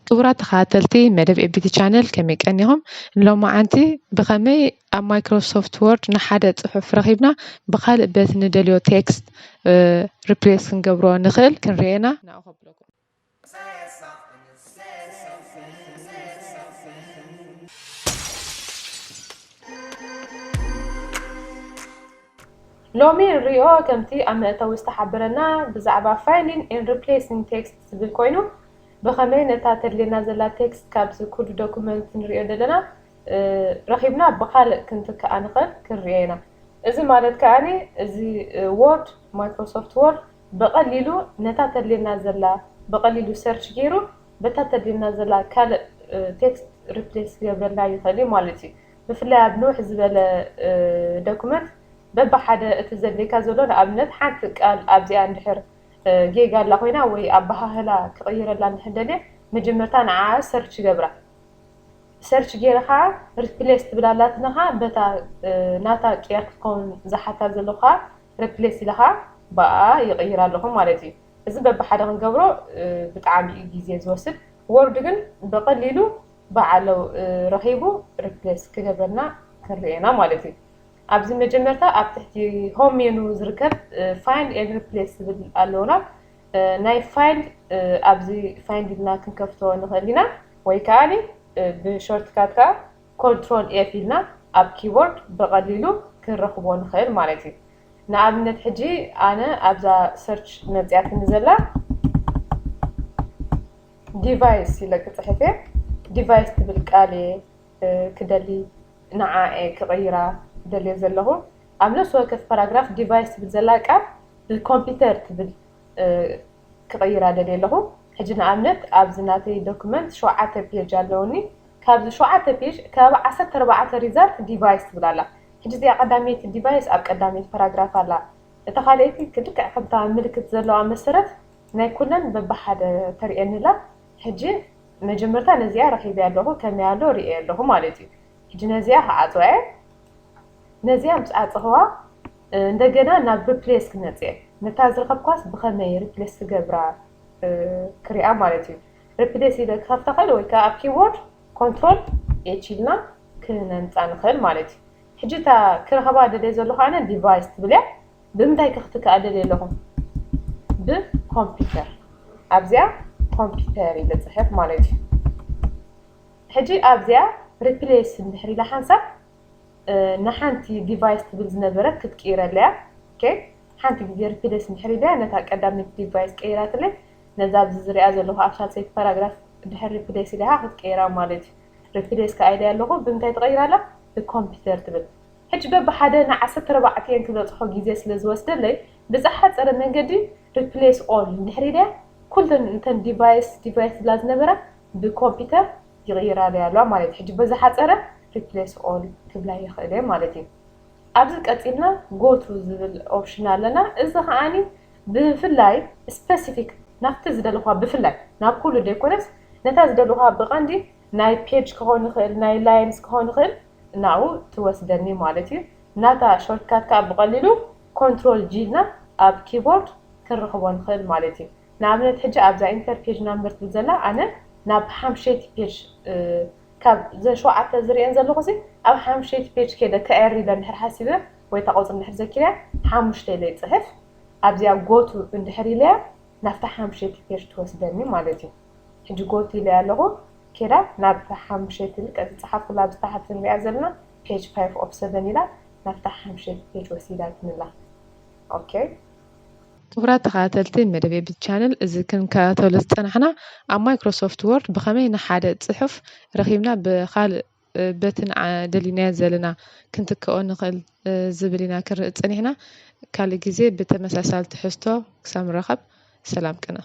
ክቡራት ተኸታተልቲ መደብ ኤቢቲ ቻነል ከመይ ቀኒኹም? ሎማዓንቲ ብኸመይ ኣብ ማይክሮሶፍት ወርድ ንሓደ ጽሑፍ ረኺብና ብኻልእ በቲ ንደልዮ ቴክስት ሪፕሌስ ክንገብሮ ንኽእል ክንርኤና ናብኡ ከብለኩም። ሎሚ ንሪኦ ከምቲ ኣብ መእተዊ ዝተሓበረና ብዛዕባ ፋይንዲንግ ኤንድ ሪፕሌሲንግ ቴክስት ዝብል ኮይኑ ብኸመይ ነታ ተድልየና ዘላ ቴክስት ካብዚ ኩሉ ዶኩመንት ንሪኦ ዘለና ረኺብና ብኻልእ ክንትክኣ ንኽእል ክንሪኦ ኢና። እዚ ማለት ከኣኒ እዚ ወርድ ማይክሮሶፍት ወርድ ብቐሊሉ ነታ ተድልየና ዘላ ብቐሊሉ ሰርች ገይሩ በታ ተድልየና ዘላ ካልእ ቴክስት ሪፕሌስ ክገብረልና ይኽእል እዩ ማለት እዩ። ብፍላይ ኣብ ንውሕ ዝበለ ዶኩመንት በብሓደ እቲ ዘድልየካ ዘሎ ንኣብነት ሓንቲ ቃል ኣብዚኣ እንድሕር ጌጋ ኣላ ኮይና ወይ ኣበሃህላ ክቕይረላ እንድሕር ደልየ መጀመርታ ንዓ ሰርች ይገብራ። ሰርች ገይረ ከዓ ሪፕሌስ ትብል ኣላትና ከዓ በታ ናታ ቅያር ክትከውን ዝሓታ ዘሎ ከዓ ሪፕሌስ ኢለ ከዓ ብኣ ይቕይር ኣለኹ ማለት እዩ። እዚ በብሓደ ክንገብሮ ብጣዕሚ እዩ ግዜ ዝወስድ። ወርድ ግን ብቐሊሉ ብዓለው ረኺቡ ሪፕሌስ ክገብረልና ክንርኤና ማለት እዩ። ኣብዚ መጀመርታ ኣብ ትሕቲ ሆም ሜኑ ዝርከብ ፋይንድ ኤንድ ሪፕሌስ ዝብል ኣለውና። ናይ ፋይንድ ኣብዚ ፋይንድ ኢልና ክንከፍቶ ንኽእል ኢና ወይ ከዓ ብሾርትካት ከዓ ኮንትሮል ኤፍ ኢልና ኣብ ኪቦርድ ብቐሊሉ ክንረኽቦ ንኽእል ማለት እዩ። ንኣብነት ሕጂ ኣነ ኣብዛ ሰርች መፅያትኒ ዘላ ዲቫይስ ኢለ ክፅሕፍ እየ። ዲቫይስ ትብል ቃል እየ ክደሊ ንዓ እየ ክቕይራ ደልየ ዘለኹ። ኣብ ነፍሲ ወከፍ ፓራግራፍ ዲቫይስ ትብል ዘላ ቃል ብኮምፒውተር ትብል ክቕይራ ደልየ ኣለኹ። ሕጂ ንኣብነት ኣብዚ ናተይ ዶክመንት ሸውዓተ ፔጅ ኣለውኒ። ካብዚ ሸውዓተ ፔጅ ከባቢ ዓሰርተ ኣርባዕተ ሪዛልት ዲቫይስ ትብል ኣላ። ሕጂ እዚኣ ቀዳመይቲ ዲቫይስ ኣብ ቀዳመይቲ ፓራግራፍ ኣላ። እታ ካልኣይቲ ልክዕ ከምታ ምልክት ዘለዋ መሰረት ናይ ኩለን በብሓደ ተርእየኒ ኣላ። ሕጂ መጀመርታ ነዚኣ ረኺበያ ኣለኹ፣ ከመይ ኣሎ ርእየ ኣለኹ ማለት እዩ። ሕጂ ነዚኣ ክዓጽዋ እየ። ነዚኣ ምስ ዓጸኽዋ እንደገና ናብ ሪፕሌስ ክመጽእ እየ። ነታ ዝረኸብኳስ ብኸመይ ሪፕሌስ ክገብራ ክሪኣ ማለት እዩ። ሪፕሌስ ኢለ ክኸፍታ ክእል ወይ ከዓ ኣብ ኪቦርድ ኮንትሮል ኤች ኢልና ክነምጻ ንኽእል ማለት እዩ። ሕጂ እታ ክረኸባ ደልየ ዘለኹ ኣነ ዲቫይስ ትብል እያ። ብምንታይ ከ ክትክኣ ደልየ ኣለኹ? ብኮምፒውተር። ኣብዚኣ ኮምፒውተር ኢለ ጽሕፍ ማለት እዩ። ሕጂ ኣብዚኣ ሪፕሌስ እንድሕር ኢላ ሓንሳብ ንሓንቲ ዲቫይስ ትብል ዝነበረት ክትቅይረለያ። ሓንቲ ግዜ ሪፕሌስ እንድሕር ኢለያ ነታ ቀዳመይቲ ዲቫይስ ቀይራትለይ። ነዛ ኣብዚ ዝሪኣ ዘለኹ ኣብ ሳልሰይቲ ፓራግራፍ ድሕር ሪፕሌስ ኢለያ ክትቀይራ ማለት እዩ። ሪፕሌስ ከኣ ኢለያ ኣለኹ ብምንታይ ትቐይራ ኣላ? ብኮምፒውተር ትብል። ሕጂ በብሓደ ንዓሰርተ ኣርባዕተ እየን ክበጽሖ ግዜ ስለ ዝወስደለይ ብዝሓጸረ መንገዲ ሪፕሌስ ኦል እንድሕር ኢለያ ኩለን እተን ዲቫይስ ዲቫይስ ዝብላ ዝነበራ ብኮምፒውተር ይቕይራለይ ኣለዋ ማለት እዩ። ሕጂ በዝሓጸረ ሪፕሌስ ኦል ክብላ ይኽእል እየ ማለት እዩ። ኣብዚ ቀጺልና ጎቱ ዝብል ኦፕሽን ኣለና። እዚ ከዓኒ ብፍላይ ስፐሲፊክ ናብቲ ዝደለኹዋ ብፍላይ ናብ ኩሉ ዘይኮነስ ነታ ዝደለኹዋ ብቐንዲ ናይ ፔጅ ክኸውን ይኽእል ናይ ላይንስ ክኸውን ይኽእል ናብኡ ትወስደኒ ማለት እዩ። ናታ ሾርትካት ከዓ ብቐሊሉ ኮንትሮል ጂ ኢልና ኣብ ኪቦርድ ክንረኽቦ ንኽእል ማለት እዩ። ንኣብነት ሕጂ ኣብዛ ኢንተር ፔጅ ናምበር ትብል ዘላ ኣነ ናብ ሓምሸይቲ ፔጅ ካብ ዘን ሸውዓተ ዝርእየን ዘለኹ ሲ ኣብ ሓምሸይቲ ፔጅ ከይደ ከዕር ኢለ እንድሕር ሓሲበ ወይ እታ ቁፅሪ እንድሕር ዘኪረያ ሓሙሽተ ኢለ ይፅሕፍ ኣብዚኣ ጎቱ እንድሕር ኢለያ ናብታ ሓምሸይቲ ፔጅ ትወስደኒ ማለት እዩ። ሕጂ ጎቱ ኢለያ ኣለኹ ከይዳ ናብታ ሓምሸይቲ ኢለ ዝፀሓፍኩላ ኣብዚ ታሕቲ ንሪኣ ዘለና ፔጅ ፋይቭ ኦፍ ሰቨን ኢላ ናብታ ሓምሸይቲ ፔጅ ወሲዳትንላ። ኦኬ ክቡራት ተኸታተልቲ መደብ ኤቢቲ ቻነል እዚ ክንከታተሎ ዝፀናሕና ኣብ ማይክሮሶፍት ወርድ ብኸመይ ንሓደ ፅሑፍ ረኺብና ብኻልእ በቲ ንዓ ደሊናዮ ዘለና ክንትክኦ ንኽእል ዝብል ኢና ክንርኢ ፀኒሕና። ካልእ ግዜ ብተመሳሳሊ ትሕዝቶ ክሳብ ንራኸብ ሰላም ቅነ።